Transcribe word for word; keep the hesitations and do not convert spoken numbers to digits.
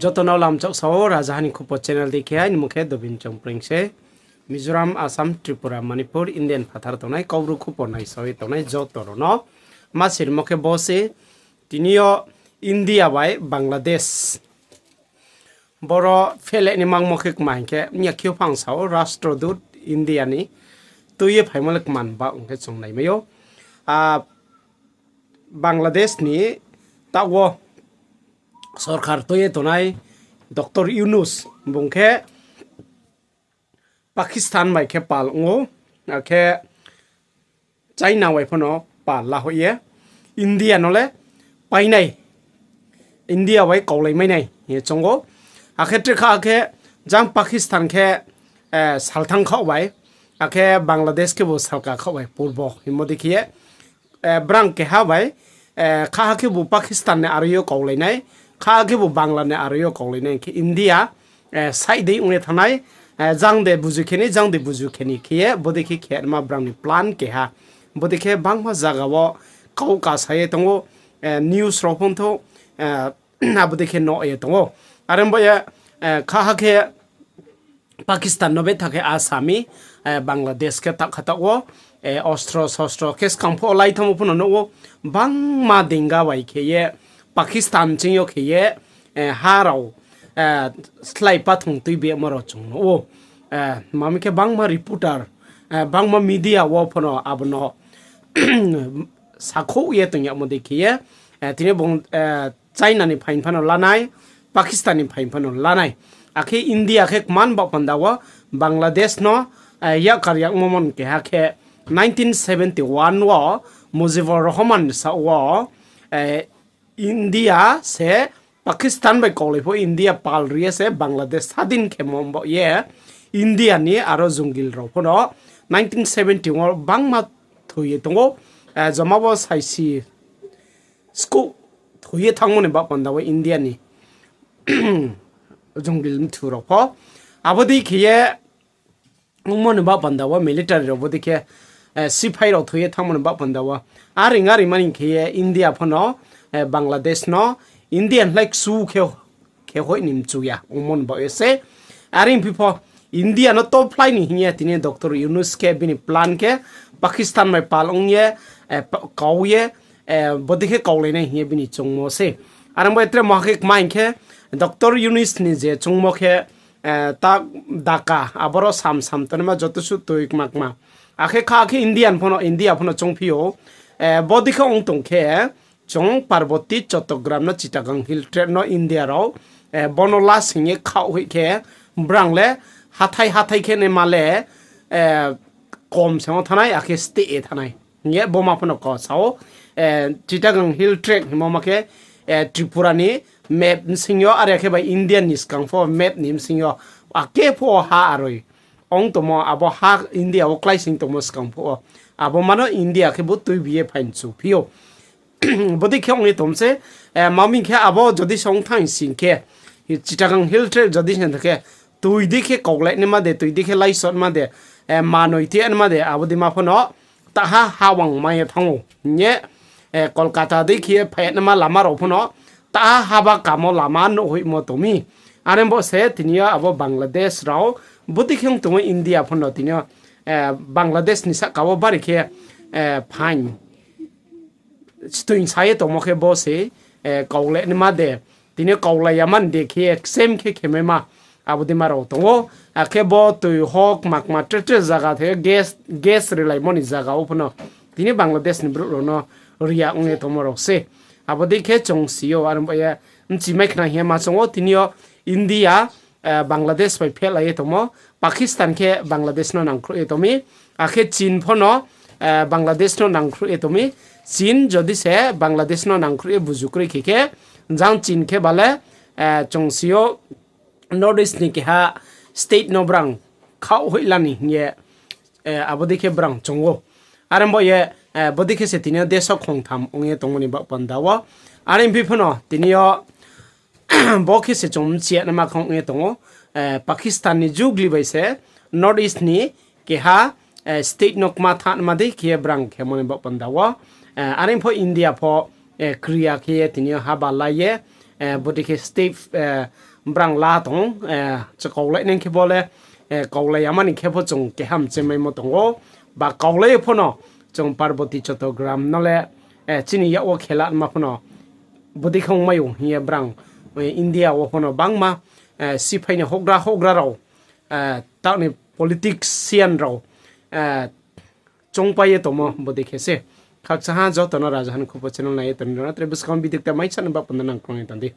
Joto no lamchak sao, Rajaha ni Khupo channel dei khe, aini mung khe Dobin Chongpreng se. Mizoram, Assam, Tripura, Manipur, Indian phathar tongnai, Kaubru khupo naisao ye tongnai joto rao no ma sirmo khe bo se, tini yo India bai Bangladesh boro phehle ni mangmo khe kma hing khe, ya khe phang sao, Rastrodut India ni tui ye phaimo le kman ba ong khe chung naimai ou. A, Bangladesh ni taoh wo sorkar tui ye tongnai Doctor Yunus bung khe Pakistan bai khe pal ong ou, akhe China bai phano pal lahoih ye India no le painai, India bai kaulaimai nai hing ye choung ou. Akhe tre kha khe jang Pakistan khe, eh, salthang khaoh bai, akhe Bangladesh khebu salka khaoh bai purbo hingmo dei khe ye, eh, brang keha bai, eh, kha khebu Pakistan ni aro yo kaulai nai, kha khebu Bangla ni aro yo kaulai nai khe India, eh, side dei ong ye thanng nai, eh, jang de buzu khe ni, jang de buzu khe ni khe ye, bodei khe khe ma brang ni plan keha. Bodei khe bangma zaga wo kau kasa ye tong ou, eh, news rao phung thou, eh, abo dei khe no ye tong ou. Are bo ye, eh, kha khe Pakistan no betha khe a sa mi, eh, Bangladesh khe taoh kha taoh wo, eh, ostro sostro khe skang pho lai thanngmo pho no nuh ou, bangma dinga bai khe ye, Pakistan ching yo khe ye, eh, ha rao, eh, slái pathung tuibi yagmo rao chung nuh ou. Eh, ma mi khe bangma reporter, eh, bangma media wo pho no abo no sakhouh ye tong yagmo dei khe ye, eh, tini bung, eh, China ni phaing pha no lanai, Pakistan ni phaing pha no lanai. Akhe India khe kman baoh panda wo Bangladesh no, eh, yakkar yagmo mon keha khe nineteen seventy one wo Mujibur Rahman saoh wo, eh, India se Pakistan bai kaulai pho India pal ri ye se Bangladesh sadin khemo baoh ye India ni aro jungil rao pho no nineteen seventy wo bangma thoi ye tong ou, eh, joma bo saisi skuh thoi ye thanngmo ni baoh panda wo India ni jungil mthu rao pho. Abo dei khe ye ongmo ni baoh panda wo military rao bo dei khe, eh, siphai rao thoi ye thanngmo ni baoh panda wo. Are ong are mani khe ye India pho no, eh, Bangladesh no India hlai ksu khe, khe hoih ni mchu ya ongmo ni baoh ye se. Are ongphi pho India no tophlai ni hing ye tini Doctor Yunus khe bini plan khe Pakistan bai pal ong ye, eh, pa-, kau ye, eh, bodei khe kaulai nai hing ye bini choungmo se. Are bo ye tre mo khe kma hing khe Doctor Yunus ni je choungmo khe, eh, ta Dhaka, aboro sam sam tongnaima joto suh toi kma kma. Akhe kha khe Indian pho no, India pho no choungphi ou, eh, bodei khe ong tong khe, chung Parboti Chattogram no Chittagong Hill Tracts no India rao, eh, bo no last hing ye khaoh hoih khe, brang le hathái hathái khe naima le, eh, kom se ong thanng nai, akhe state ye thanng nai. Hing ye bo ma pho no kau sa ou, eh, Chittagong Hill Tract hingmo ma khe, eh, Tripura ni map bsing yo, are khe bai India ni skang pho map ni bsing yo, akhe pho ha aroi ong tongmo, abo ha India wo kláising tongmo skang pho wo. Abo ma no India khe bo tuibi ye phaimchu phi ou. Bodei khe ong ye tong se, eh, ma mi khe abo jodi se ong thanng sing khe, Chittagong Hill Tract jodi se khe, toi dei khe kaulai naima de, toi dei khe láisotma de, eh, manoi tui naima de, abo dei ma pho no, taha ha wang mai ye thanng ou hing ye, eh, Kolkata dei khe ye phai naima lama rao pho no, taha haba kamo lama nuh hoihmo tong mi. Are bo se tini yo abo Bangladesh rao, bodei khe ong tongmo India pho no tini yo, eh, Bangladesh ni sahka wo bari khe, eh, phaing stoing sa ye tongmo khe bo se, eh, kaulai naima de, tini yo kaulai ya mani de khe ye ksem khe khemaima, abo dei ma rao tong ou. Akhe bo toi ho kma kma tre tre zaga the gas, gas rilaimo ni zaga wo pho no tini Bangladesh ni brouh rao no ri ya ong ye tongmo rao se. Abo dei khe chung si ou, are bo ye bchi mai khna hing ye ma choung ou, tini yo India, eh, Bangladesh bai phehlai ye tongmo, Pakistan khe Bangladesh no nangkhruh ye tong mi, akhe Chin pho no, eh, Bangladesh no nangkhruh ye tong mi. Chin jodi se Bangladesh no nangkhruh ye buzu kroi khe khe, jang Chin khe ba le, eh, chung si ou North East ni keha state no brang khaoh hoih la ni hing ye, eh, abo dei khe brang choung ou. Are bo ye, eh, bodei khe se tini yo deso khongtham ong ye tongmo ni baoh panda wo. Are ongphi pho no tini yo bo khe se chung bchi ya naima khong ye tong ou, eh, Pakistan ni jugli bai se North East ni keha, eh, state no kma thanngma dei khe ye brang khemo ni baoh panda wo. Eh, are pho India pho, eh, kriya khe ye tini yo haba lai ye, eh, bodei khe state, eh, brang la tong ou, chakaulai nai khe bo le, kaulai yama ni khe pho chung keha mchemaimo tong ou, ba kaulai ye pho no chung Parboti Chattogram no le, chini yak wo khela ma pho no bodei khe ongmai ou hing ye brang, India wo pho no bangma siphai ni houhgra houhgra rao, taoh ni politician rao, choungpai ye tongmo bodei khe se. Khakchang ha joto no Rajaha ni Khupo channel nai ye tongnai rao no, tre buskang video kta maisa ni baoh panda nang krung ye tong di.